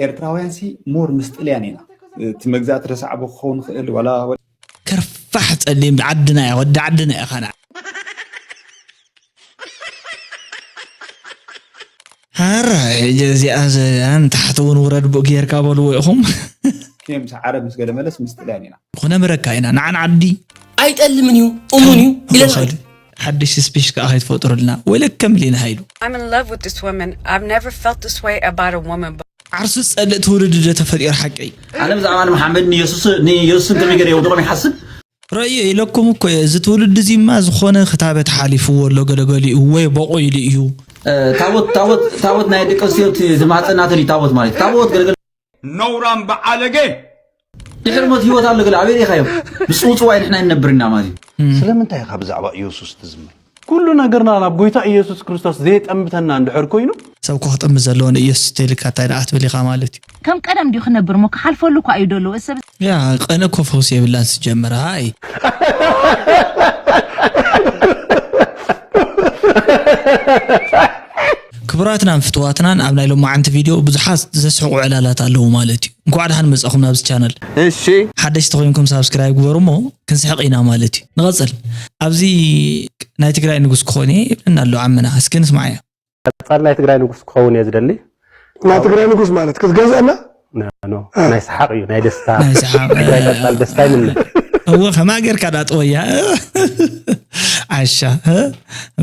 ኤርትራውያን ሲ ሞር ምስ ጥልያን ኢና። እቲ መግዛእቲ ረሳዕቦ ክኸውን ይኽእል ዋላ ከርፋሕ ጸሊም ዓድና እያ፣ ወዲ ዓድና እያ ኻና። ሓራ ሕጂ እዚኣ ዘያን ታሕቲ እውን ውረድ ብኡ ጌርካ በልዎ ኢኹም። ክም ሰዓረ ምስ ገለ መለስ ምስ ጥልያን ኢና። ክነምረካ ኢና ንዓን ዓዲ። ኣይጠልምን እዩ እሙን እዩ ኢለና። ሓድሽ ስፒሽ ከዓ ከይትፈጥሩልና ወይለከም ሊና ሃይሉ። I'm in love with this woman. I've never felt this way about a woman. ዓርሱ ዝጸልእ ትውልዲ ዶ ተፈጢሩ ሓቀይ? ኣነ ብዛዕባ ንመሓመድ ንየሱስ ንየሱስን ከመይ ገይረ የውድቖም ይሓስብ። ረእዮ ኢለኩም እኮ እየ። እዚ ትውልዲ እዚማ ዝኾነ ክታበት ሓሊፍዎ ኣሎ ገለገሊኡ ወይ በቑ ኢሉ እዩ። ታቦት ታቦት ታቦት ናይ ደቂ ኣንስትዮ ዝማፀናተን እዩ ታቦት ማለት ታቦት ገለገለ ነውራም በዓለገ ድሕሪ ሞት ህይወት ኣሎ ገለ ኣበይ ሪኢኻዮም ምስ ፅውፅዋይ ንሕና ይነብር ኢና ማለት እዩ ስለምንታይ ኢኻ ብዛዕባ ኢየሱስ ትዝምር ኩሉ ነገርና ናብ ጎይታ ኢየሱስ ክርስቶስ ዘየጠምተና እንድሕር ኮይኑ ሰብ እኮ ክጥምት ዘለዎ ንኢየሱስ ተይልካ እንታይ ደኣ ክትብል ኢኻ ማለት እዩ። ከም ቀደም ድዩ ክነብር እሞ ክሓልፈሉ እኳ እዩ ደሎ ሰብ ያ ቀነ እኮ ፈውሲ የብላን ስጀምር ሃይ ክቡራትናን ፍትዋትናን ኣብ ናይ ሎማዓንቲ ቪድዮ ብዙሓት ዘስሕቑ ዕላላት ኣለዉ ማለት እዩ። እንኳዕ ደሓን መጻኹም ናብዚ ቻነል። እሺ። ሓደሽቲ ኮይንኩም ሳብስክራይብ ግበሩ እሞ ክንስሕቕ ኢና ማለት እዩ። ንቐጽል። ኣብዚ ናይ ትግራይ ንጉስ ክኾን እየ ይብለና ኣሎ ዓምና። እስኪ ንስማዓዮ። ቀጻሊ ናይ ትግራይ ንጉስ ክኸውን እየ ዝደሊ። ናይ ትግራይ ንጉስ ማለት ክትገዝአና ኖ ናይ ሰሓቅ እዩ ናይ ደስታ ናይ ሰሓቅ ትግራይ ቀጻል ደስታ ይምነ እወ ከማ ጌርካ ዳጥወያ ዓሻ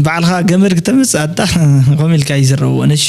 ባዕልኻ ገመድ ክተምጽእ ኣታ ከምኡ ኢልካ ይዝረብዎ ነሺ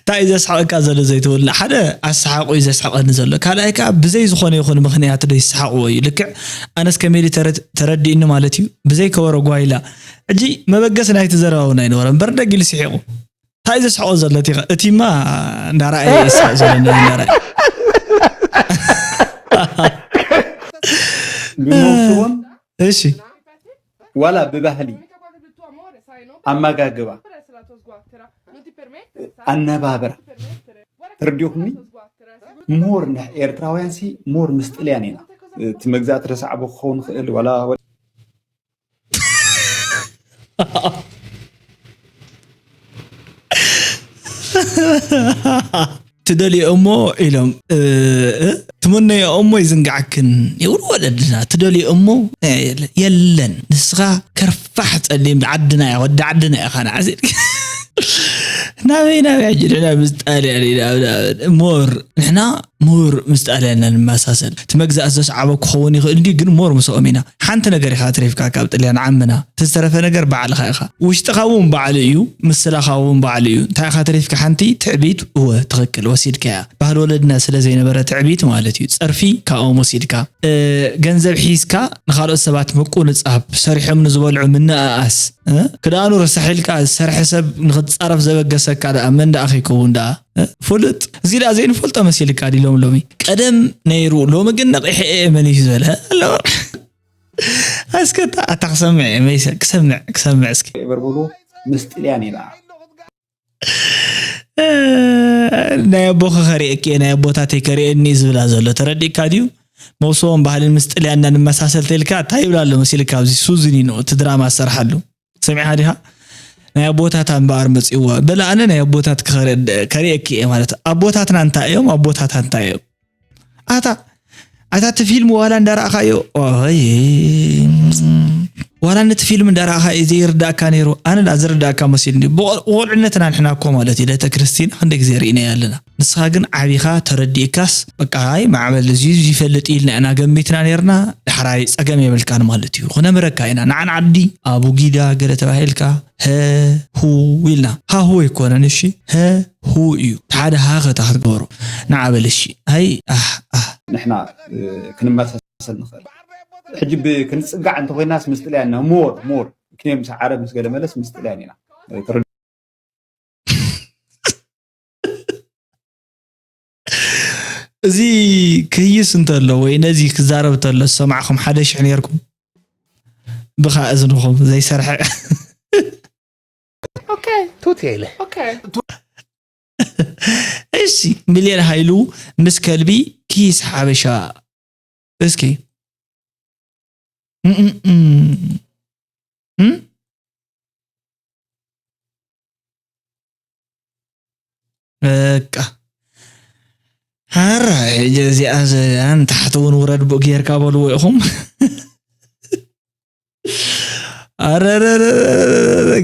እንታይ እዩ ዘስሕቐካ ዘሎ ዘይትብል ሓደ ኣሰሓቑ እዩ ዘስሕቐኒ ዘሎ ካልኣይ ከዓ ብዘይ ዝኾነ ይኹን ምኽንያት ዶ ይሰሓቕዎ እዩ ልክዕ ኣነስ ከመይ ተረዲእኒ ማለት እዩ ብዘይ ከበሮ ጓይላ ሕጂ መበገሲ ናይቲ ዘረባ እውን ኣይነበረ እምበር ደጊሉ ስሒቑ እንታይ ዘስሕቖ ዘሎ እቲ እቲማ እንዳረኣየ ይስሕቕ ዘሎ እንዳረኣየ ብመውስቦን እሺ ዋላ ብባህሊ ኣመጋግባ ኣነባብራ ተረዲኹምኒ ሞር ንሕ ኤርትራውያን ሲ ሞር ምስ ጥልያን ኢና እቲ መግዛእቲ ረሳዕቦ ክኸውን ይኽእል ዋላ ትደልዮ እሞ ኢሎም ትምነዮ እሞ ይዝንግዓክን ይብሉ ወለድና ትደልዮ እሞ የለን ንስኻ ከርፋሕ ጸሊም ዓድና እያ ወዲ ዓድና ኢኻ ንዓዚ ናበይ ናበይ ሕጂ ንሕና ምስ ጣልያን ኢና ሞር ንሕና ምሁር ምስ ጣልያንና ንመሳሰል እቲ መግዛእቲ ዘስዓቦ ክኸውን ይኽእል እንድዩ ግን ሞር ምስኦም ኢና ሓንቲ ነገር ኢኻ ኣትሪፍካ ካብ ጥልያን ዓምና እቲ ዝተረፈ ነገር ባዕልኻ ኢኻ ውሽጥኻ እውን ባዕሉ እዩ ምስላኻ እውን ባዕሉ እዩ እንታይ ኢኻ ኣትሪፍካ ሓንቲ ትዕቢት እወ ትኽክል ወሲድካያ ባህሊ ወለድና ስለ ዘይነበረ ትዕቢት ማለት እዩ ጸርፊ ካብኦም ወሲድካ ገንዘብ ሒዝካ ንኻልኦት ሰባት ምቁንጻብ ሰሪሖም ንዝበልዑ ምንእኣስ ክዳኑ ረሳሕ ኢልካ ዝሰርሐ ሰብ ንኽትጻረፍ ዘበገሰካ ደኣ መን ደኣ ከይከውን ደኣ ፍሉጥ እዚ ደኣ ዘይንፈልጦ መሲልካ ድሎም ሎሚ ቀደም ነይሩ ሎሚ ግን ነቒሐ እየ መሊሱ ዝበለ ኣሎ ኣስከታ ኣታ ክሰምዕ እየ መይሰ ክሰምዕ ክሰምዕ እስኪ በርበሉ ምስ ጥልያን ኢና ናይ ኣቦኸ ከሪኤኪ ናይ ኣቦታተይ ከሪኤኒ ዝብላ ዘሎ ተረዲእካ ድዩ መውስቦም ባህልን ምስ ጥልያንና ንመሳሰል ተልካ እንታይ ይብላ ኣሎ መሲልካ ኣብዚ ሱዝኒኖ እቲ ድራማ ዝሰርሓሉ ሰሚዕካ ዲኻ ናይ ኣቦታታ እምበኣር መፅእዋ በለ ኣነ ናይ ኣቦታት ከሪእኪ እየ ማለት ኣቦታትና እንታይ እዮም ኣቦታታ እንታይ እዮም ኣታ ኣታ እቲ ፊልም ዋላ እንዳረኣኻዮ ዋላ ነቲ ፊልም እንዳረኣኻ እዩ ዘይርዳእካ ነይሩ ኣነ ዳ ዝርዳእካ መሲልኒ ብቆልዕነትና ንሕና እኮ ማለት እዩ ለተ ክርስቲና ክንደ ግዜ ርኢናዮ ኣለና ንስኻ ግን ዓቢኻ ተረዲእካስ በቃ ኣይ ማዕበል እዚ ይፈልጥ ኢልና ኢና ገሚትና ነርና ዳሕራይ ጸገም የብልካን ማለት እዩ ክነምረካ ኢና ንዓን ዓዲ ኣቡጊዳ ገለ ተባሂልካ ሀ ሁ ኢልና ሃሁ ኣይኮነን እሺ ሀ ሁ እዩ ሓደ ሃኸታ ክትገብሮ ንዓበል እሺ ኣይ ኣህ ኣህ ንሕና ክንመሳሰል ንኽእል ሕጂ ክንፅጋዕ እንተኮይናስ ምስ ጥልያን ኢና ሞር ሞር ክንዮም ምስ ዓረብ ምስ ገለ መለስ ምስ ጥልያን ኢና እዚ ክህይስ እንተሎ ወይ ነዚ ክዛረብ እንተሎ ዝሰማዕኹም ሓደ ሽሕ ነይርኩም። ብኻ እዝንኹም ዘይሰርሐ። ቱት ኢለ እሺ፣ ሚልዮን ሃይሉ ምስ ከልቢ ኪስ ሓበሻ። እስኪ እም፣ እም፣ እም። በቃ ሓራ ሕጂ እዚኣ ዘያን ታሕቲ እውን ውረድ ብኡ ጌርካ በልዎ ኢኹም። ኣረረረረ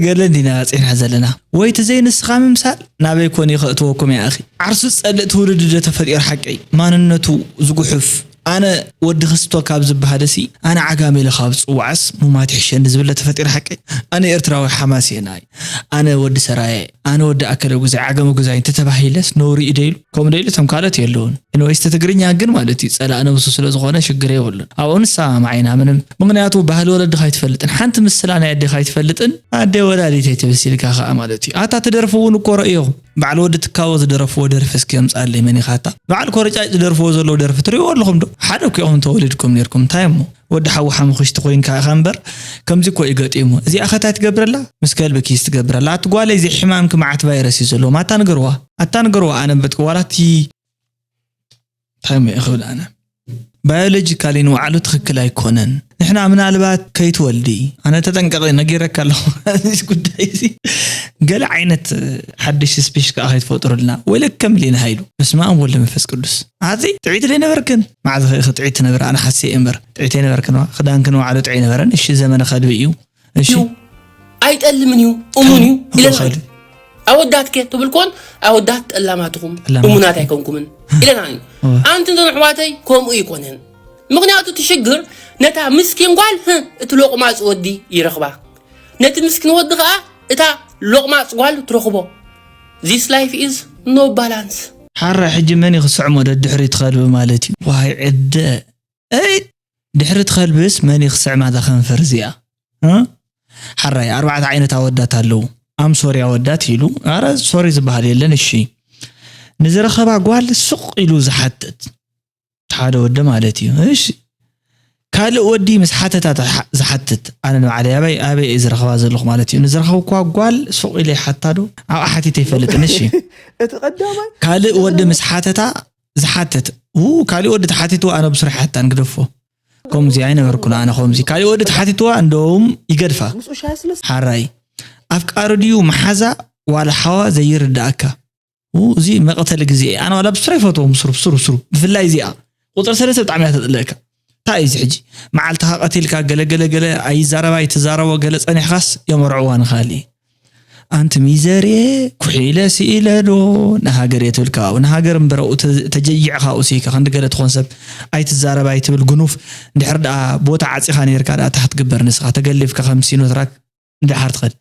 ገለ እንዲና ፂና ዘለና ወይ ትዘይ ንስኻ ምምሳል ናበይ ኮን ከእትወኩም ይኣኺ ዓርሱ ዝፀልእ ትውልዲ ዶ ተፈጢሩ ሓቀይ ማንነቱ ዝጉሑፍ ኣነ ወዲ ክስቶ ካብ ዝበሃለሲ ኣነ ዓጋመ ኢለ ካብ ዝፅዋዓስ ሙማት ይሕሸኒ ዝብለ ተፈጢሩ ሓቀይ ኣነ ኤርትራዊ ሓማሴናይ ኣነ ወዲ ሰራየ ኣነ ወዲ ኣከለ ጉዛይ ዓገመ ጉዛይ እንተተባሂለስ ነውሪ እዩ ደይሉ ከምኡ ደይሉ እቶም ካልኦት የለውን ኢንወይስ ትግርኛ ግን ማለት እዩ ጸላእ ነብሱ ስለ ዝኾነ ሽግር የብሉን ኣብኡ ንሰማማዕ ኢና ምንም ምክንያቱ ባህሊ ወለድኻ ኣይትፈልጥን ሓንቲ ምስላ ናይ ኣዴኻ ኣይትፈልጥን ኣደ ወላዲተይ ትብስ ኢልካ ከዓ ማለት እዩ ኣታ ትደርፊ እውን እኮ ረእዮ በዓል ወዲ ትካቦ ዝደረፍዎ ደርፊ እስኪ የምፅኣለይ መን ኢኻታ በዓል ኮረጫጭ ዝደርፍዎ ዘለዉ ደርፊ ትሪእዎ ኣለኹም ዶ ሓደ እኮ ኢኹም ተወሊድኩም ነርኩም እንታይ እሞ ወዲ ሓዊ ሓሙኽሽቲ ኮይንካ ኢኻ እምበር ከምዚ እኮ እዩ ገጢሙ። እዚኣ ኸ ታይ ትገብረላ? ምስ ከልቢ ኪስ ትገብረላ። ኣቲ ጓለይ እዚ ሕማምኪ መዓት ቫይረስ እዩ ዘለዎ። ኣታ ንገርዋ። ኣታ ንገርዋ ኣነ በትኪ ዋላ እቲ እንታይ እሞ እየ ክብል ኣነ ባዮሎጂካሊ ንባዕሉ ትኽክል ኣይኮነን። ንሕና ምናልባት ከይትወልዲ ኣነ ተጠንቀቂ ነጊረካ ኣለኹ። እዚ ጉዳይ እዚ ገለ ዓይነት ሓድሽ ስፒሽ ከዓ ከይትፈጥሩልና ወይለከ ሚልዮን ሃይሉ በስመ ኣብ ወልድ መንፈስ ቅዱስ ኣዚ ጥዒት ዘይነበርክን መዓዝ ኸ ኢኺ ጥዒት ትነብር ኣነ ሓስየ እየ እምበር ጥዒት ኣይነበርክን ዋ ክዳንክን ዋዕሉ ጥዒ ነበረን እሺ ዘመነ ከልቢ እዩ እሺ እዩ ኣይጠልምን እዩ እሙን እዩ ኩሉ ኢለና ከልቢ ኣወዳት ከ ትብል ኮን ኣወዳት ጠላማትኹም ጠላማት። እሙናት ኣይኮንኩምን ኢለና እዩ እወ። ኣንቲ እንተን ኣሕዋተይ ከምኡ ይኮነን ምክንያቱ እቲ ሽግር ነታ ምስኪን ጓል ህ እቲ ሎቕማፅ ወዲ ይረኽባ ነቲ ምስኪን ወዲ ከዓ እታ ሎቕማፅ ጓል ትረኽቦ this life is no balance ሓራ ሕጂ መን እዩ ክስዕሞ ደድሕሪ ትኸልቢ ማለት እዩ ዋይ ዕደ እይ ድሕሪ ትኸልብስ መን እዩ ክስዕማ እዛ ከንፈር እዚኣ እ? ሓራይ ኣርባዕተ ዓይነት ኣወዳት ኣለዉ ኣም ሶሪ ኣወዳት ኢሉ ኣረ ሶሪ ዝበሃል የለን እሺ ንዝረኸባ ጓል ሱቕ ኢሉ ዝሓትት ሓደ ወዲ ማለት እዩ እሺ ካልእ ወዲ ምስ ሓተታ ዝሓትት ኣነ ንባዕለይ ኣበይ ኣበይ እየ ዝረኸባ ዘለኹ ማለት እዩ ንዝረኸብኳ ጓል ሱቕ ኢለ ይሓታ ዶ ኣብኣ ሓቲተ ይፈልጥን እሺ እቲ ቀዳማይ ካልእ ወዲ ምስ ሓተታ ዝሓትት ው ካልእ ወዲ ተሓቲትዎ ኣነ ብስራሕ ሓታን ግደፎ ከምዚ ኣይነበርኩን ኣነ ከምዚ ካልእ ወዲ ተሓቲትዋ እንደውም ይገድፋ ምስኡ ሻሂ ስለ ሓራይ ኣፍቃሪ ድዩ መሓዛ ዋላ ሓዋ ዘይርዳእካ ው እዚ መቐተሊ ግዜ ኣነ ዋላ ብስራ ይፈትዎም ስሩ ስሩ ስሩ ብፍላይ እዚኣ ቁፅሪ ሰለስተ ብጣዕሚ እያ ተፅልእካ እንታይ እዩ እዚ ሕጂ መዓልትኻ ቀቲልካ ገለገለ ገለ ኣይዛረባ ኣይትዛረቦ ገለ ፀኒሕካስ የመርዕዋ ንኻሊ ኣንቲ ሚዘርየ ኩሒለ ስኢለ ዶ ንሃገር እየ ትብል ካብኡ ንሃገር እምበረኡ ተጀይዕካ ውሲካ ክንዲ ገለ ትኾን ሰብ ኣይትዛረብ ኣይትብል ግኑፍ እንድሕር ደኣ ቦታ ዓፂኻ ነርካ ደኣ ታሕት ግበር ንስኻ ተገሊፍካ ከም ሲኖትራክ እንድሓር ትኸድ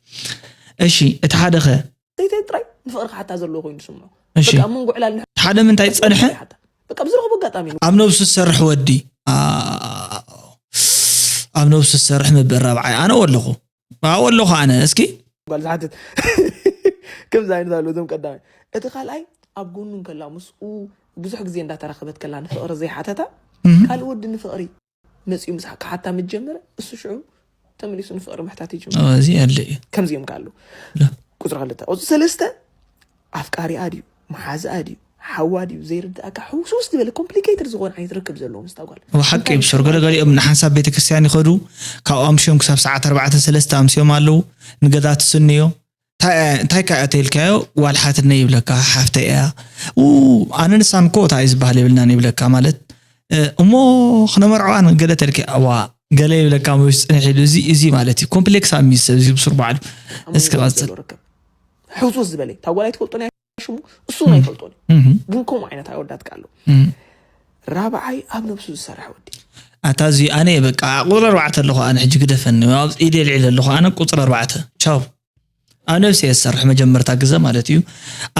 እሺ እቲ ሓደ ኸ ዘይተይ ጥራይ ንፍቕሪ ክሓታ ዘለዎ ኮይኑ ዝስምዖ እሺ በቃ ኣብ መንጎ ዕላል ንሕ- እቲ ሓደ ምንታይ ዝፀንሐ ሓታ በቃ ብዝረኸቡ ኣጋጣሚ እዩ ኣብ ነብሱ ዝሰርሕ ወዲ ኣ- ኣብ ነብሱ ዝሰርሕ ምበር ራብዓይ ኣነ ወለኹ ኣወለኹ ኣነ እስኪ ጓል ዝሓትት ከምዚ ዓይነት ኣሎ እዞም ቀዳማይ እቲ ካልኣይ ኣብ ጎኑ እንከላ ምስኡ ብዙሕ ግዜ እንዳተራኸበት ከላ ንፍቕሪ ዘይሓተታ ካልእ ወዲ ንፍቕሪ መፂኡ ምስ ክሓታ ምስ ጀመረ እሱ ሽዑ ተመሊሱ ንፍቕሪ ምሕታት ይጅምር እዚ ኣለ እዩ ከምዚኦም ከ ኣለዉ ቁፅሪ ክልተ ቁፅሪ ሰለስተ ኣፍቃሪኣ ድዩ መሓዝኣ ድዩ ሓዋ ድዩ ዘይርድኣካ ሕውስውስ ዝበለ ኮምፕሊኬትድ ዝኾነ ዓይነት ርክብ ዘለዎ ምስታ ጓል ብሓቂ ይብስር ገለገሊኦም ንሓንሳብ ቤተክርስትያን ይኸዱ ካብ ኣምሽዮም ክሳብ ሰዓት ኣርባዕተ ሰለስተ ኣምስዮም ኣለዉ ንገዛ ትስንዮ እንታይ- እንታይ ከ ኣተልካዮ ጓል ሓትነ ይብለካ ሓፍተ እያ ኡ ኣነ ንሳን እኮ እታ እዩ ዝበሃል የብልናን ይብለካ ማለት እ፣ እሞ ክነመርዕዋን ገለ ተልኪ ዋ ገለ ይብለካ መብስ ፅንሕ ኢሉ እዚ እዚ ማለት እዩ ኮምፕሌክስ ኣብ ሚስ ሰብ እዚ ብሱር በዓሉ እስኪ ቀፅል ርክብ ሕውስውስ ዝበለ ታጓል ኣይትፈልጦን እያ ሽሙ እሱ እውን ኣይፈልጦን እዩ እህ፣ ግን ከምኡ ዓይነት ኣወዳት ኣሎ እህ። ራብዓይ ኣብ ነብሱ ዝሰርሕ ወዲ ኣታ እዚ ኣነ በቃ ቁፅሪ ኣርባዕተ ኣለኹ ኣነ ሕጂ ግደፈኒ ኣብ ኢደ ልዒል ኣለኹ ኣነ ቁፅሪ ኣርባዕተ ቻው ኣብ ነብሲ እየ ዝሰርሕ መጀመርታ ግዘ ማለት እዩ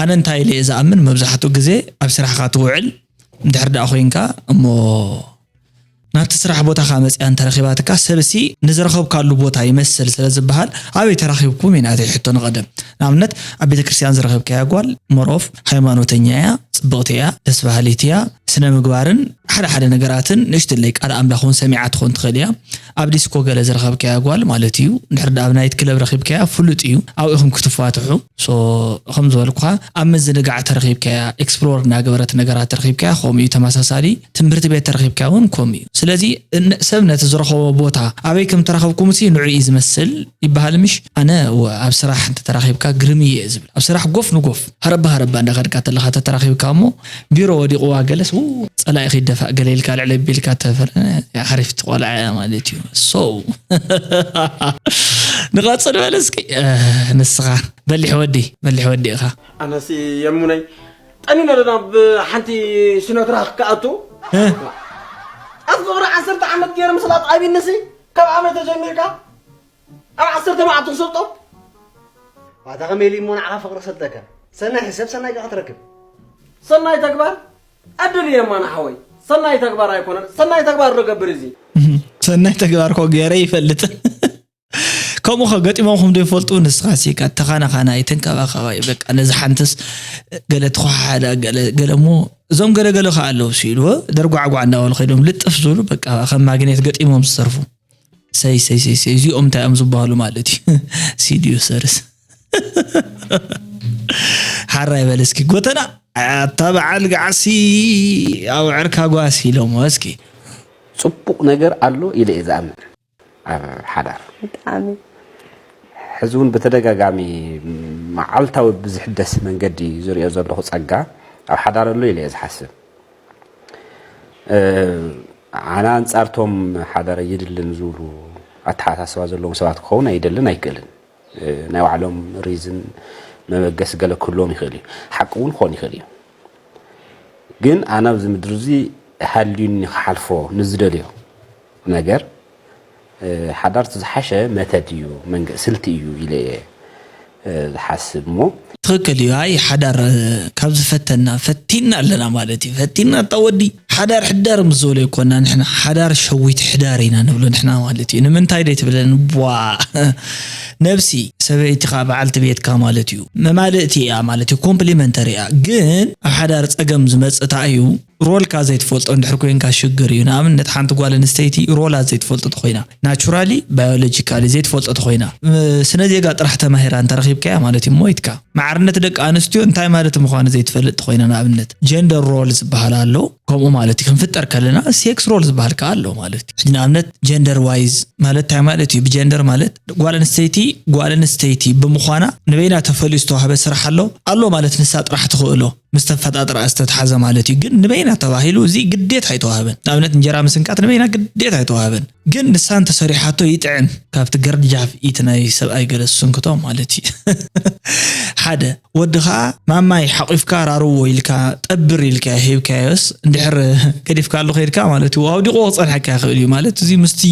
ኣነ እንታይ ኢለ እየ ዝኣምን መብዛሕትኡ ግዜ ኣብ ስራሕካ ትውዕል እንድሕር ደኣ ኮይንካ እሞ ናብቲ ስራሕ ቦታኻ መፅያ እንተረኺባትካ፣ ሰብሲ ንዝረኸብካሉ ቦታ ይመስል ስለ ዝበሃል፣ ኣበይ ተራኺብኩም እዩ ናተይ ሕቶ ንቐደም። ንኣብነት፣ ኣብ ቤተ ክርስቲያን ዝረኸብካያ ጓል፣ ሞሮፍ ሃይማኖተኛ እያ፣ ፅብቕቲ እያ፣ ደስ በሃሊት እያ፣ ስነ ምግባርን ሓደ ሓደ ነገራትን ንእሽትለይ ቃል ኣምላኽ እውን ሰሚዓ ትኾን ትኽእል እያ። ኣብ ዲስኮ ገለ ዝረኸብካያ ጓል ማለት እዩ። እንድሕር ደኣ ኣብ ናይት ክለብ ረኺብካያ ፍሉጥ እዩ። ኣብኡ ኢኹም ክትፋትሑ። ሶ፣ ከም ዝበልኩኻ፣ ኣብ ምዝንጋዕ ተረኺብካያ፣ ኤክስፕሎር እናገበረት ነገራት ተረኺብካያ፣ ከምኡ እዩ። ተመሳሳሊ ትምህርቲ ቤት ተረኺብካያ እውን ከምኡ እዩ። ስለዚ፣ ን-፣ ሰብ ነቲ ዝረኸቦ ቦታ ኣበይ ከም ተራኸብኩምሲ ንዑ እዩ ዝመስል ይበሃል ምሽ? ኣነ፣ ወ-፣ ኣብ ስራሕ እንተተራኺብካ ግርም እየ ዝብል። ኣብ ስራሕ ጎፍ ንጎፍ፣ ሃረባ ሃረባ እንዳኸድካ ተለኻ ተተራኺብካ እሞ፣ ቢሮ ወዲቕዋ ገለስ፣ ው፣ ጸላኢ ከይደፋእ ገለ ኢልካ ልዕል ኣቢልካ ተፈረ፣ ሓሪፍቲ ቆልዓ እያ ማለት እዩ። ሶ፣ ንቐጽል በል እስኪ፣ እ፣ ንስኻ በሊሕ ወዲ፣ በሊሕ ወዲ ኢኻ። ኣነሲ የሙነይ ጠኒነ ዶ ናብ ሓንቲ ሲኖትራክ ክኣቱ? እ? ኣብ ፍቕሪ ዓሰርተ ዓመት ገይረ ምስላጥ ኣብይንሲ ካብ ዓመት ተጀሚርካ ኣብ ዓሰርተ መዓልቲ ክሰልጦ? ዋታ ከመይ ኢሉ እሞ ንዓኻ ፍቕሪ ክሰልጠካ? ሰናይ ሕሰብ፣ ሰናይ ከኣ ክትረክብ። ሰናይ ተግባር ዕድል እየ ማና ሓወይ። ሰናይ ተግባር ኣይኮነን። ሰናይ ተግባር ዶ ገብር እዚ? ሰናይ ተግባር ኮ ገይረ ይፈልጥ። ከምኡ ኸ ገጢሞም ኹም ዶ ይፈልጡ? ንስኻ ሲ፣ እካ ተኻናኻናይ፣ ተንከባኻባይ፣ በቃ ነዚ ሓንትስ ገለ ተዃሓሓዳ፣ ገለ፣ ገለ እሞ እዞም ገለ ገለ ኸኣ ኣለዉ ሲ ኢልዎ፣ ደርጓዕጓዕ እንዳበሉ ኸይዶም ልጥፍ ዝብሉ፣ በቃ ከም ማግኔት ገጢሞም ዝተርፉ። ሰይ፣ ሰይ፣ ሰይ፣ ሰይ፣ እዚኦም እንታይ እዮም ዝበሃሉ ማለት እዩ? ሲድዩ ሰርስ። ሓራይ በል እስኪ ጎተና፣ ኣታ በዓል ገዓሲ፣ ኣብ ዕርካ ጓሲ ኢሎሞ እስኪ። ጽቡቕ ነገር ኣሎ ኢለ እየ ዝኣምን ኣብ ሓዳር። ብጣዕሚ። ሕዚ እውን ብተደጋጋሚ መዓልታዊ ብዝሕደስ መንገዲ ዝሪኦ ዘለኹ ጸጋ ኣብ ሓዳር ኣሎ ኢለ እየ ዝሓስብ። እ፣ ኣነ ኣንጻርቶም ሓዳር ኣይድልን ዝብሉ ኣተሓሳስባ ዘለዎም ሰባት ክኸውን ኣይደልን ኣይክእልን። እ፣ ናይ ባዕሎም ሪዝን መበገሲ ገለ ክህልዎም ይኽእል እዩ። ሓቂ እውን ክኾን ይኽእል እዩ። ግን ኣነ ኣብዚ ምድሪ እዚ ሃልዩኒ ክሓልፎ ንዝደልዮ ነገር፣ እ፣ ሓዳር እቲ ዝሓሸ መተድ እዩ፣ መንገ-፣ ስልቲ እዩ ኢለ እየ፣ እ፣ ዝሓስብ እሞ። ትኽክል እዩ። ኣይ፣ ሓዳር፣ እ፣ ካብ ዝፈተና፣ ፈቲና ኣለና ማለት እዩ። ፈቲና፣ እታ ወዲ ሓዳር ሕዳር ምስ ዝበሎ ይኮና፣ ንሕና ሓዳር ሸዊት ሕዳር ኢና ንብሎ ንሕና ማለት እዩ። ንምንታይ ደይ ትብለን? ቧ፣ ነብሲ ሰበይትኻ በዓልቲ ቤትካ ማለት እዩ። መማልእቲ እያ ማለት እዩ፣ ኮምፕሊመንተሪ እያ። ግን ኣብ ሓዳር ጸገም ዝመጽእ እንታይ እዩ? ሮልካ ዘይትፈልጦ እንድሕር ኮይንካ ሽግር እዩ። ንኣብነት፣ ሓንቲ ጓል ኣንስተይቲ ሮላ ዘይትፈልጦ ተኾይና፣ ናቹራሊ፣ ባዮሎጂካሊ ዘይትፈልጦ ተኾይና፣ እ፣ ስነ ዜጋ ጥራሕ ተማሂራ እንተረኺብካያ ማለት እዩ፣ ሞይትካ። ማዕርነት ደቂ ኣንስትዮ እንታይ ማለት ምዃኑ ዘይትፈልጥ ተኾይና፣ ንኣብነት፣ ጀንደር ሮል ዝበሃል ኣሎ፣ ከምኡ ማለት እዩ። ክንፍጠር ከለና ሴክስ ሮል ዝበሃል ከኣ ኣሎ ማለት እዩ። ሕጂ ንኣብነት፣ ጀንደር ዋይዝ ማለት እንታይ ማለት እዩ? ብጀንደር ማለት ጓል ኣንስተይቲ፣ ጓል ኣንስተይቲ ብምዃና ንበይና ተፈልዩ ዝተዋህበ ስራሕ ኣሎ፣ ኣሎ ማለት ንሳ ጥራሕ ትኽእሎ። ምስ ተፈጣጥራ ዝተትሓዘ ማለት እዩ። ግን ንበይና ተባሂሉ እዚ ግዴታ ኣይተዋህበን። ንኣብነት እንጀራ ምስንካት ንበይና ግዴታ ኣይተዋህበን። ግን ንሳ እንተሰሪሓቶ ይጥዕም። ካብቲ ገርጃፍ ኢቲ ናይ ሰብኣይ ገለ ዝስንክቶ ማለት እዩ። ሓደ ወዲ ኸዓ ማማይ ሓቂፍካ ራርዎ ኢልካ ጠብር ኢልካ ሂብካዮስ እንድሕር ገዲፍካ ኣሎ ከይድካ ማለት እዩ። ኣውዲቑ ክጸንሐካ ይኽእል እዩ ማለት እዚ ምስቲ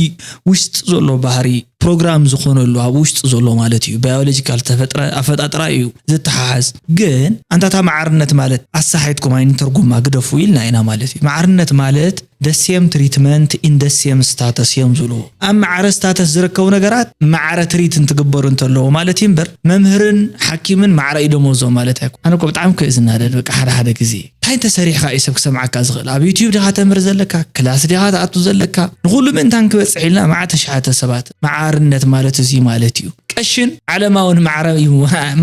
ውሽጢ ዘሎ ባህሪ ፕሮግራም ዝኾነሉ ኣብ ውሽጢ ዘሎ ማለት እዩ። ባዮሎጂካል ተፈጥረ ኣፈጣጥራ እዩ ዝተሓሓዝ። ግን ኣንታታ ማዕርነት ማለት ኣሳሓይትኩም ኣይንተርጉማ ግደፉ ኢልና ኢና ማለት እዩ። ማዕርነት ማለት the same treatment in the same status እዮም ዝብልዎ። ኣብ ማዕረ ስታተስ ዝርከቡ ነገራት ማዕረ ትሪት እንትግበሩ እንተለዎ ማለት እዩ እምበር መምህርን ሓኪምን ማዕረ እዩ ደሞዞም ማለት ኣይኮ-፣ ኣነ እኮ ብጣዕሚ እኮ እየ ዝናደድ በቃ ሓደ ሓደ ግዜ። እንታይ እንተሰሪሕኻ እዩ ሰብ ክሰምዓካ ዝኽእል? ኣብ ዩትዩብ ዲኻ ተምህር ዘለካ? ክላስ ዲኻ ትኣቱ ዘለካ? ንኹሉ ምእንታን ክበጽሕ ኢልና መዓት ተሽሓተ ሰባት። መዓርነት ማለት እዚ ማለት እዩ። ቀሽን ዓለማውን ማዕረ እዩ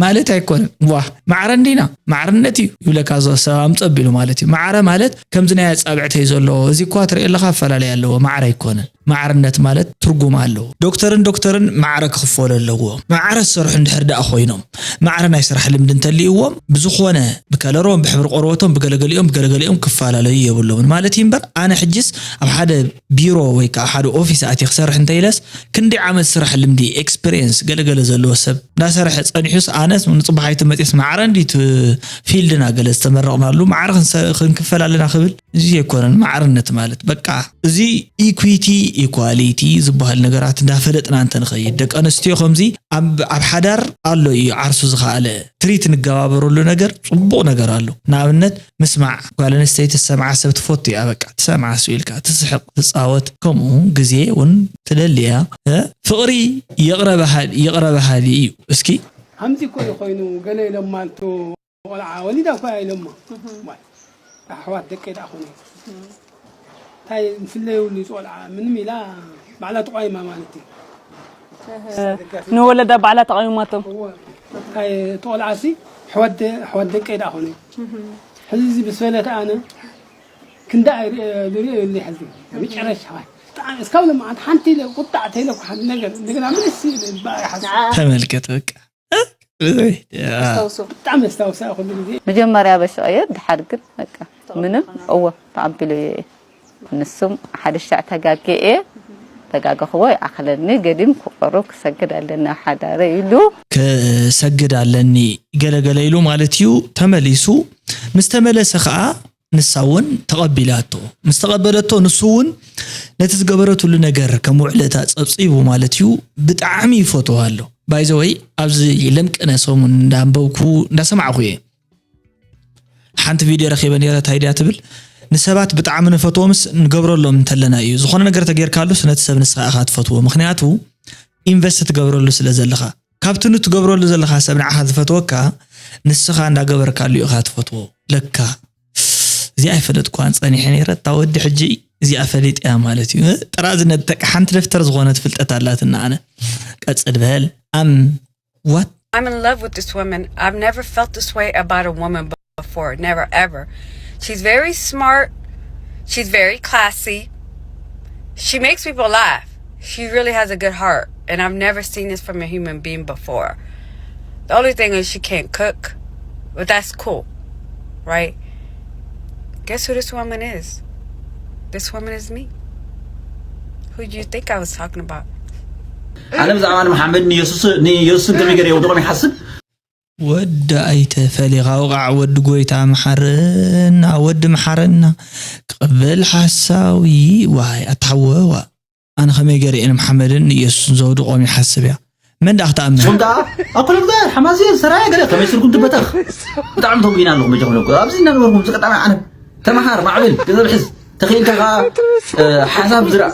ማለት ኣይኮነን። ዋ፣ ማዕረ እንዲና፣ ማዕርነት እዩ ይብለካ ዘሎ ሰብ ኣምጸ ኣቢሉ ማለት እዩ። ማዕረ ማለት ከምዚ ናይ ኣጻብዕተይ ዘሎ፣ እዚ እኳ ትርኢ ኣለኻ ኣፈላለይ ኣለዎ፣ ማዕረ ኣይኮነን። ማዕርነት ማለት ትርጉም ኣለዎ። ዶክተርን ዶክተርን ማዕረ ክኽፈሉ ኣለዎ። ማዕረ ዝሰርሑ እንድሕር ደኣ ኮይኖም፣ ማዕረ ናይ ስራሕ ልምዲ እንተልይዎም፣ ብዝኾነ ብከለሮም፣ ብሕብሪ ቆርበቶም፣ ብገለገሊኦም፣ ብገለገሊኦም ክፈላለዩ የብሎምን ማለት እዩ እምበር፣ ኣነ ሕጅስ ኣብ ሓደ ቢሮ ወይ ከዓ ሓደ ኦፊስ ኣትየ ክሰርሕ እንተኢለስ፣ ክንደይ ዓመት ስራሕ ልምዲ፣ ኤክስፒሪየንስ፣ ገለገለ ዘለዎ ሰብ እንዳሰርሐ ጸኒሑስ፣ ኣነስ ንጽባሕ ኣይትመጽስ ማዕረ እንዲት ፊልድና ገለ ዝተመረቕናሉ ማዕረ ክንሰ-፣ ክንክፈል ኣለና ክብል፣ እዚ ኣይኮነን ማዕርነት ማለት። በቃ፣ እዚ ኢኩዊቲ ኢኳሊቲ ዝበሃል ነገራት እንዳፈለጥና እንተንኸይድ፣ ደቂ ኣንስትዮ ከምዚ ኣብ ኣብ ሓዳር ኣሎ እዩ ዓርሱ ዝኸኣለ ትሪት ንገባበረሉ ነገር ጽቡቕ ነገር ኣሎ። ንኣብነት ምስማዕ፣ ጓል ኣንስተይቲ ዝሰምዓ ሰብ ትፈቱ እያ። በቃ ትሰምዓ፣ ስቕ ኢልካ ትስሕቕ፣ ትጻወት፣ ከምኡ ግዜ እውን ትደሊ እያ። እ? ፍቕሪ ይቕረ በሃል ይቕረ በሃሊ እዩ። እስኪ ከምዚ እኮ እዩ ኮይኑ ገለ ኢሎም ማልቱ ቆልዓ ወሊዳ እኮ ኢሎማ። ዋይ ኣሕዋት ደቀይ ደኣ ኮነ እንታይ ንፍለይ ይብሉ ቆልዓ ምንም ኢላ ባዕላ ተቋይማ ማለት እዩ። ንወለዳ ባዕላ ተቓዊማቶም። እወ እንታይ ተቆልዓሲ ኣሕዋት ደ- ኣሕዋት ደቀይ ደኣ ኮነ ሕዚ እዚ ብስበለት ኣነ ክንዳ ዝሪኦ የብለይ ሕዚ መጨረሻ ዋይ ብጣዕሚ እስካብ ለማዓት ሓንቲ ኢለ ቁጣዕ ተይለኩ ሓንቲ ነገር እንደገና ምልስ ይብል ይበሃል ሓሳብ ተመልከት በቃ። ኣስታውሶ ብጣዕሚ ኣስታውሳ ኩሉ ግዜ መጀመርያ በሽቐዮ ድሓር ግን በቃ ምንም እዎ ተቐቢለዮ እየ። ንሱም ሓደ ሻዕ ተጋግየ እየ ተጋገኽዎ ይኣኽለኒ ገዲም ክቐርብ ክሰግድ ኣለኒ ኣብ ሓዳረ ኢሉ ክሰግድ ኣለኒ ገለገለ ኢሉ ማለት እዩ። ተመሊሱ ምስ ተመለሰ ከዓ ንሳ እውን ተቐቢላቶ። ምስ ተቐበለቶ ንሱ እውን ነቲ ዝገበረትሉ ነገር ከም ውዕለታ ጸብጺቡ ማለት እዩ። ብጣዕሚ ይፈትዋ ኣሎ። ባይዘወይ ኣብዚ ለምቅነ ሰሙን እንዳንበብኩ እንዳሰማዕኩ እየ። ሓንቲ ቪድዮ ረኺበ ነይረ። እንታይ ድያ ትብል? ንሰባት ብጣዕሚ ንፈትዎምስ ንገብረሎም እንተለና እዩ። ዝኾነ ነገር ተጌርካሉስ ነቲ ሰብ ንስኻ ኢኻ ትፈትዎ። ምኽንያቱ ኢንቨስት ትገብረሉ ስለ ዘለኻ። ካብቲ ንትገብረሉ ዘለኻ ሰብ ንዓኻ ዝፈትወካ ንስኻ እንዳገበርካሉ ኢኻ ትፈትዎ። ለካ እዚኣ ኣይፈለጥኳን ጸኒሐ ነይረ። እታ ወዲ ሕጂ እዚኣ ፈሊጠያ ማለት እዩ። ጥራዝነት በቃ ሓንቲ ደፍተር ዝኾነት ፍልጠት ኣላትና። ኣነ ቀጽል በል ኣም what I'm in love with this woman. I've never felt this way about a woman before. Never, ever. She's very smart. She's very classy. She makes people laugh. She really has a good heart. And I've never seen this from a human being before. The only thing is she can't cook, but that's cool, right? Guess who this woman is? This woman is me. Who do you think I was talking about? ኣነ ብዛዕባ ንመሓመድ ንየሱስ ንየሱስን ከመይ ገይረ የውድቖም ይሓስብ። ወዲ ኣይተ ፈሊኻ ውቓዕ ወዲ ጎይታ መሓረና ወዲ መሓረና ክቕብል ሓሳዊ ዋይ ኣታወዋ ኣነ ከመይ ገርኤ ንመሓመድን ንኢየሱስን ዘውድቖም ይሓስብ እያ መን ደኣ ክትኣምን ሶም ደኣ ኣኮለ ብጋር ሓማዚ ሰራየ ገለ ከመይ ስልኩም ትበተኽ ብጣዕሚ ተጉዲና ኣለኹም በጃኹም ለኩ ኣብዚ እናነበርኩም ዝቀጣሚ ዓለም ተመሃር ማዕብል ገንዘብ ሕዝ ተኽኢልካ ከዓ ሓሳብ ዝራእ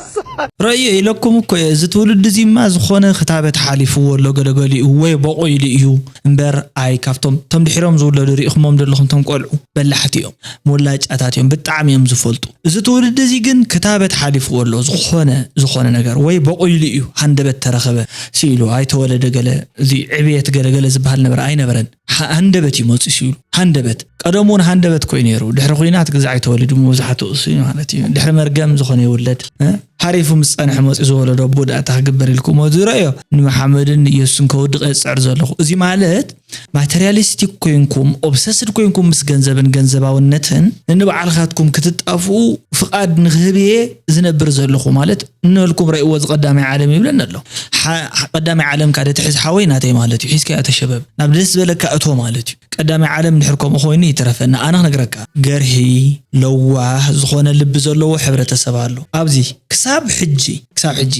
ረእዮ ኢለኩም እኮ እየ እዚ ትውልዲ እዚማ ዝኾነ ክታበት ሓሊፍዎ ኣሎ ገለገሊኡ ወይ በቑ ኢሉ እዩ እምበር ኣይ ካብቶም ቶም ድሒሮም ዝውለዱ ሪእኹሞም ዘለኹም ቶም ቆልዑ በላሕቲ እዮም ሞላጫታት እዮም ብጣዕሚ እዮም ዝፈልጡ እዚ ትውልዲ እዚ ግን ክታበት ሓሊፍዎ ኣሎ ዝኾነ ዝኾነ ነገር ወይ በቑ ኢሉ እዩ ሃንደበት ተረኸበ ስኢሉ ኣይተወለደ ገለ እዚ ዕብየት ገለገለ ዝበሃል ነበረ ኣይነበረን ሃንደበት እዩ መፂኡ ሲሉ ሃንደበት ቀደም እውን ሃንደበት ኮይኑ ነይሩ ድሕሪ ኩናት ግዛዕ ተወሊዱ መብዛሕትኡ እሱ ማለት እዩ ድሕሪ መርገም ዝኾነ ይውለድ ሓሪፉ ምስ ፀንሐ መፂኡ ዝወለዶ ኣቦ ዳእታ ክግበር ኢልኩሞ ዝረእዮ ንመሓመድን ንኢየሱስን ከውድቕ የፅዕር ዘለኹ እዚ ማለት ማተርያሊስቲክ ኮይንኩም ኦብሰስድ ኮይንኩም ምስ ገንዘብን ገንዘባውነትን ንንባዕልኻትኩም ክትጣፍኡ ፍቓድ ንክህብ እየ ዝነብር ዘለኹ ማለት እንልኩም ረእዎ እዚ ቀዳማይ ዓለም ይብለኒ ኣሎ ቀዳማይ ዓለም ካደ ትሕዝ ሓወይ ናተይ ማለት እዩ ሒዝካዮ ተሸበብ ናብ ደስ ዝበለካ እቶ ማለት እዩ ቀዳማይ ዓለም ድሕር ከምኡ ኮይኑ ይትረፈና ኣነ ክነግረካ ገርሂ ለዋህ ዝኾነ ልቢ ዘለዎ ሕብረተሰብ ኣሎ ኣብዚ ክሳብ ሕጂ ክሳብ ሕጂ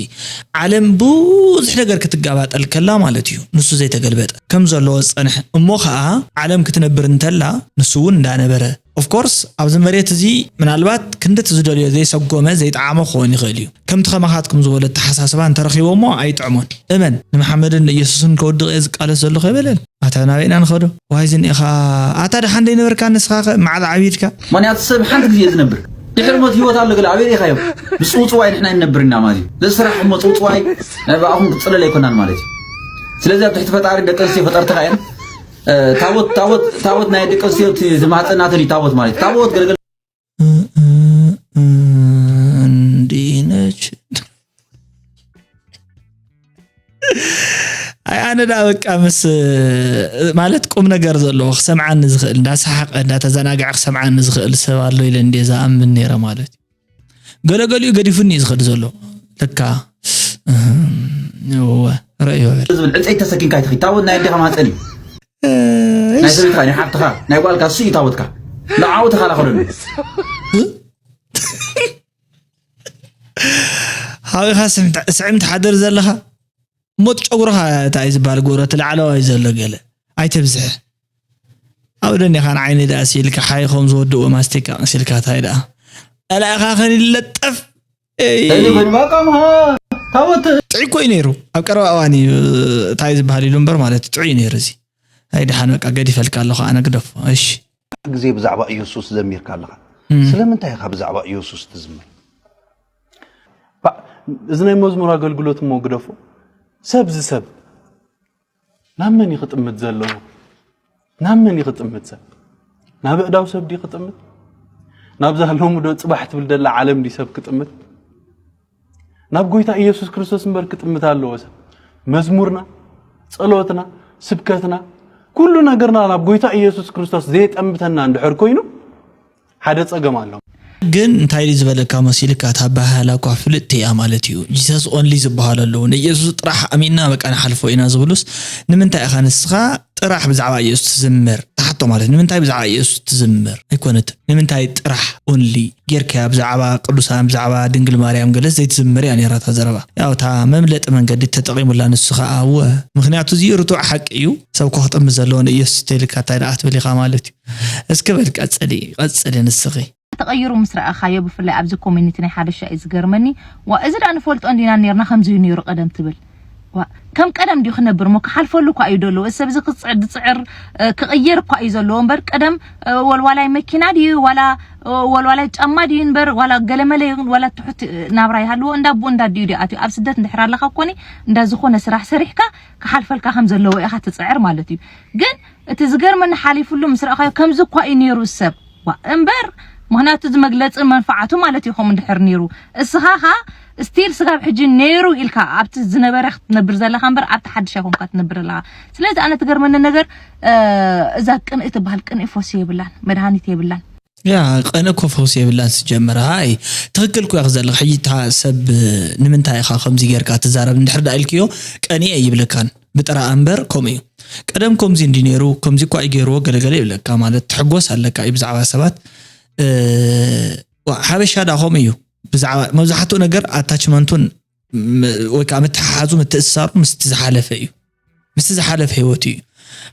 ዓለም ብዙሕ ነገር ክትጋባጠል ከላ ማለት እዩ ንሱ ዘይተገልበጠ ከም ዘለዎ ዝፀንሐ እሞ ከዓ ዓለም ክትነብር እንተላ ንሱ እውን እንዳነበረ ኦፍኮርስ ኣብዚ መሬት እዚ ምናልባት ክንድቲ ዝደልዮ ዘይሰጎመ ዘይጠዓሞ ክኸውን ይኽእል እዩ ከምቲ ከማኻትኩም ዝበሎ ኣተሓሳስባ እንተረኺቦ እሞ ኣይጥዕሞን እመን ንመሓመድን ንኢየሱስን ከውድቕ እየ ዝቃለስ ዘለኹ ኣይበለን ኣታ ናበይ ኢና ንኸዶ ዋይ ዝኒኤኻ ኣታ ደሓን ደይነበርካ ንስኻ ኸ መዓዝ ዓብይድካ ምኽንያቱ ሰብ ሓንቲ ግዜ እዩ ዝነብር ድሕሪ ሞት ህይወት ኣሎ ገለ ኣበይ ርኢኻዮ ምፅውፅዋይ ንሕና ይንነብር ኢና ማለት እዩ ዘስራሕ እሞ ፅውፅዋይ ናይ ብኣኹም ክፅለል ኣይኮናን ማለት እዩ ስለዚ ኣብ ትሕቲ ፈጣሪ ደቂ ኣንስትዮ ፈጠርትኻ እየን ታቦት ታቦት ታቦት ናይ ደቂ ኣንስትዮ እቲ ዝማፀናተን እዩ ታቦት ማለት እዩ። ታቦት ገለገለ እንዲነች ኣይ ኣነ ዳ በቃ ምስ ማለት ቁም ነገር ዘለዎ ክሰምዓኒ ዝኽእል እንዳሰሓቀ እንዳተዘናግዐ ክሰምዓኒ ዝኽእል ሰብ ኣሎ ኢለ እንደ ዝኣምን ነይረ ማለት እዩ ገለገሊኡ ገዲፉኒ እዩ ዝኸድ ዘሎ ለካ እወ ረእዮ በል ዝብል ዕንፀይቲ ተሰኪምካ ይትኺድ ታቦት ናይ ኣዴኻ ማፀን እዩ ናይ ሰበይትኻ ናይ ሓብትኻ ናይ ጓልካ እሱ እዩ ታቦትካ ንዓኡ ተኸላኸለሉ ኣብኻ ስዕም ትሓድር ዘለኻ ሞት ጨጉርኻ እንታይ ዝበሃል ጎረ እቲ ላዕለዋይ ዘሎ ገለ ኣይተብዝሐ። ኣብ ደኒኻ ንዓይኒ ደኣ ሲልካ ሓይ ከም ዝወድእዎ ማስቲካ ሲልካ እንታይ ደኣ ጠላእኻ ከን ይለጠፍ። እኒ ኮይንባቃምሃ ታወት ጥዑይ እኮ እዩ ነይሩ ኣብ ቀረባ እዋን እዩ እንታይ ዝበሃል ኢሉ እምበር ማለት ጥዑይ እዩ ነይሩ እዚ። ኣይ ደሓን በቃ ገዲፈልካ ኣለኹ ኣነ ግደፎ። እሺ ግዜ ብዛዕባ ኢየሱስ ዘሚርካ ኣለኻ። ስለምንታይ ኢኻ ብዛዕባ ኢየሱስ ትዝምር? ባዕ፣ እዚ ናይ መዝሙር ኣገልግሎት እሞ ግደፎ። ሰብ ዝሰብ ናብ መን እዩ ክጥምት ዘለዎ? ናብ መን እዩ ክጥምት ሰብ? ናብ ኣእዳው ሰብ ድዩ ክጥምት? ናብዛ ሎሚ ዶ ጽባሕ ትብል ደላ ዓለም ድዩ ሰብ ክጥምት? ናብ ጎይታ ኢየሱስ ክርስቶስ እምበር ክጥምት ኣለዎ ሰብ። መዝሙርና፣ ጸሎትና፣ ስብከትና፣ ኩሉ ነገርና ናብ ጎይታ ኢየሱስ ክርስቶስ ዘየጠምተና እንድሕር ኮይኑ ሓደ ጸገም ኣሎ። ግን እንታይ ድዩ ዝበለካ መሲልካ እታ ኣበሃህላ እኳ ፍልጥቲ እያ ማለት እዩ። Jesus only ዝበሃሉ ኣለዉ ንኢየሱስ ጥራሕ ኣሚንና በቃ ንሓልፎ ኢና ዝብሉስ ንምንታይ ኢኻ ንስኻ ጥራሕ ብዛዕባ ኢየሱስ ትዝምር? ትሓቶ ማለት ንምንታይ ብዛዕባ ኢየሱስ ትዝምር ኣይኮነትን ንምንታይ ጥራሕ only ጌርካያ ብዛዕባ ቅዱሳን ብዛዕባ ድንግል ማርያም ገለስ ዘይትዝምር እያ ነይራ እታ ዘረባ። ያው እታ መምለጢ መንገዲ ተጠቒሙላ ንሱ ኸዓ እወ ምኽንያቱ እዚ ርቱዕ ሓቂ እዩ። ሰብ እኳ ክጥምት ዘለዎ ንኢየሱስ ተይልካ እንታይ ደኣ ክትብል ኢኻ ማለት እዩ። እስኪ በል ቀጽሊ ቀጽሊ ንስኺ። ተቐይሩ ምስ ረኣኻዮ ብፍላይ ኣብዚ ኮሚኒቲ ናይ ሓበሻ እዩ ዝገርመኒ። ዋ እዚ ደኣ ንፈልጦ እንዲና ኔርና ከምዚ እዩ ኔሩ ቀደም ትብል። ዋ ከም ቀደም ድዩ ክነብር እሞ ክሓልፈሉ እኳ እዩ ደሎ። እዚ ሰብ እዚ ክፅዕር ዝፅዕር ክቕየር እኳ እዩ ዘለዎ እምበር ቀደም ወልዋላይ መኪና ድዩ ዋላ ወልዋላይ ጫማ ድዩ እምበር ዋላ ገለመለ ይኹን ዋላ ትሑት ናብራ ይሃልዎ እንዳ ኣቦ እንዳ ኣዲኡ ድዩ ኣትዩ ኣብ ስደት እንድሕር ኣለኻ ኮኒ እንዳ ዝኾነ ስራሕ ሰሪሕካ ክሓልፈልካ ከም ዘለዎ ኢኻ ትፅዕር ማለት እዩ። ግን እቲ ዝገርመኒ ሓሊፉሉ ምስ ረኣኻዮ ከምዚ እኳ እዩ ነይሩ ሰብ ዋ እምበር ምኽንያቱ እዚ መግለፂ መንፍዓቱ ማለት እዩ ከምኡ እንድሕር ነይሩ እስኻ ኻ ስቲል ስጋብ ሕጂ ነይሩ ኢልካ ኣብቲ ዝነበረ ክትነብር ዘለኻ እምበር ኣብቲ ሓድሽ ኣይኮንካ ትነብር ኣለኻ ስለዚ ኣነ ትገርመኒ ነገር እዛ ቅንኢ ትበሃል ቅንኢ ፈውሲ የብላን መድሃኒት የብላን ያ ቀነ እኮ ፈውሲ የብላን ስጀመር ሃይ ትኽክል እኮ ኢኺ ዘለኺ ሕጂ እታ ሰብ ንምንታይ ኢኻ ከምዚ ጌርካ ትዛረብ እንድሕር ደኣ ኢልክዮ ቀንየ ይብለካን ብጥራኣ እምበር ከምኡ እዩ ቀደም ከምዚ እንዲ ነይሩ ከምዚ እኳ እዩ ገይርዎ ገለገለ ይብለካ ማለት ትሕጎስ ኣለካ እዩ ብዛዕባ ሰባት ሓበሻ ደኣ ከምኡ እዩ ብዛዕባ መብዛሕትኡ ነገር ኣታችመንቱን ወይ ከዓ ምትሓሓዙ ምትእስሳሩ ምስቲ ዝሓለፈ እዩ ምስቲ ዝሓለፈ ህይወቱ እዩ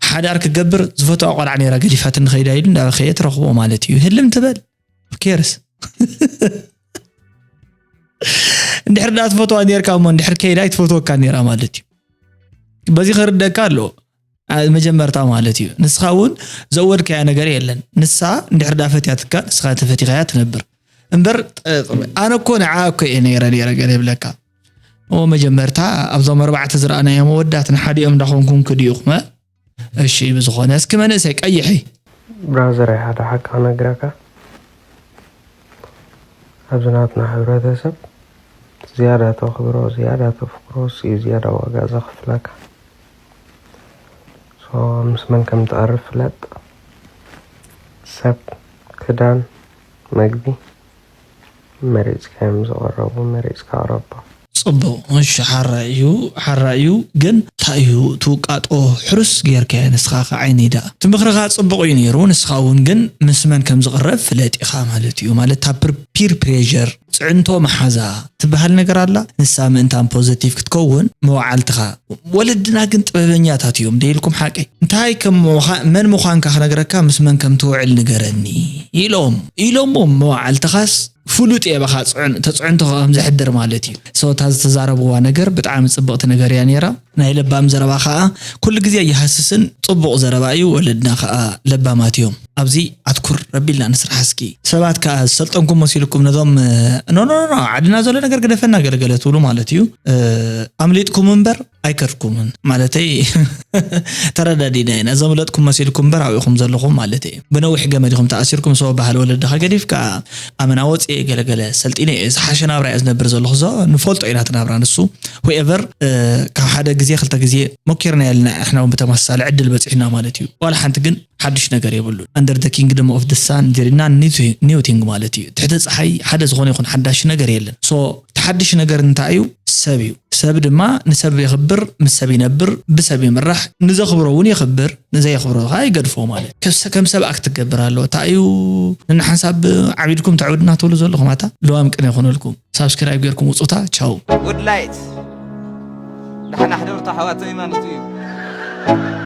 ሓዳር ክገብር ዝፈትዋ ቆልዓ ነይራ ገዲፋትኒ ከይዳ ኢሉ እንዳበኸየ ትረኽቦ ማለት እዩ ህልም ትበል ኬርስ እንድሕር ዳ ትፈትዋ ነርካ እሞ እንድሕር ከይዳ ኣይትፈትወካ ነራ ማለት እዩ በዚ ክርደካ ኣለዎ መጀመርታ ማለት እዩ ንስኻ እውን ዘወድካያ ነገር የለን ንሳ እንድሕር ዳ ፈትያትካ ንስኻ ተፈቲኻያ ትነብር እምበር ኣነ እኮ ንዓ እኮ እየ ነረ ነረ ገለ ይብለካ እሞ መጀመርታ ኣብዞም ኣርባዕተ ዝረኣናዮ መወዳት ንሓዲኦም እንዳኾንኩም ክድዩኹመ እሺ ብዝኾነ እስኪ መንእሰይ ቀይሒ ብራዘር ኣይ ሓደ ሓቂ ክነግረካ ኣብዚ ናትና ሕብረተሰብ ዝያዳ ተኽብሮ ዝያዳ ተፍቅሮ እዩ ዝያዳ ዋጋ ዘኽፍለካ so ምስ መን ከም ትቐርብ ፍለጥ ሰብ ክዳን መግቢ መሪፅካ እዮም ዝቐረቡ መሪፅካ ኣቕረቦም። ፅቡቕ እሺ ሓራይ እዩ ሓራይ እዩ ግን እንታይ እዩ ትውቃጦ ሕሩስ ጌርካዮ ንስኻ ከ ዓይነይ ደኣ እቲ ምኽርኻ ፅቡቕ እዩ ነይሩ ንስኻ እውን ግን ምስ መን ከም ዝቕረብ ፍለጥ ኢኻ ማለት እዩ ማለት እታ ፒር ፕሬር ፅዕንቶ መሓዛ ትበሃል ነገር ኣላ ንሳ ምእንታን ፖዘቲቭ ክትከውን መዋዓልትኻ ወለድና ግን ጥበበኛታት እዮም ደይልኩም ሓቀይ እንታይ ከም መን ምዃንካ ክነግረካ ምስ መን ከም ትውዕል ንገረኒ ኢሎም ኢሎሞም መዋዕልትኻስ ፍሉጥ እየ በኻ ተፅዕንቶ ከም ዘሕድር ማለት እዩ so እታ ዝተዛረብዋ ነገር ብጣዕሚ ፅብቕቲ ነገር እያ ነይራ ናይ ለባም ዘረባ ከዓ ኩሉ ግዜ ይሃስስን ፅቡቕ ዘረባ እዩ ወለድና ከዓ ለባማት እዮም ኣብዚ ኣትኩር ረቢልና ንስራሕ እስኪ ሰባት ከዓ ዝሰልጠንኩም መሲልኩም ነዞም ኖኖኖ ዓድና ዘሎ ነገር ግደፈና ገለገለ ትብሉ ማለት እዩ ኣምሊጥኩም እምበር ኣይከድኩምን ማለተይ ተረዳዲና ኢና ዘምለጥኩም መሲልኩም እምበር ኣብኢኹም ዘለኹም ማለት እዩ ብነዊሕ ገመድ ኢኹም ተኣሲርኩም ሰበ ባህል ወለድኻ ገዲፍካ ኣመና ወፅየ ገለገለ ሰልጢነ እየ ዝሓሸ ናብራ እየ ዝነብር ዘለኹ ዞ ንፈልጦ ኢና እቲ ናብራ ንሱ whoever ካብ ሓደ ግዜ ክልተ ግዜ ሞኪርና የልና እሕና እውን ብተመሳሳሊ ዕድል በፂሕና ማለት እዩ ዋላ ሓንቲ ግን ሓድሽ ነገር የብሉን under the kingdom of the sun እንተልና new thing ማለት እዩ ትሕቲ ፀሓይ ሓደ ዝኾነ ይኹን ሓዳሽ ነገር የለን so እቲ ሓድሽ ነገር እንታይ እዩ ሰብ እዩ። ሰብ ድማ ንሰብ የኽብር፣ ምስ ሰብ ይነብር፣ ብሰብ ይምራሕ፣ ንዘኽብሮ እውን የኽብር፣ ንዘየኽብሮ ከዓ ይገድፎ። ማለት ከሰ ከም ሰብ ኣክት ትገብር ኣለዎ። እንታይ እዩ ንሓንሳብ ዓቢድኩም ተዕብድና ትብሉ ዘለኹም? ኣታ ለዋም ቅነ ይኹነልኩም። ሳብስክራይብ ጌርኩም ውፁታ። ቻው። Good light. ደሓን ኣሕደሩ ኣሕዋተይ ማለት እዩ።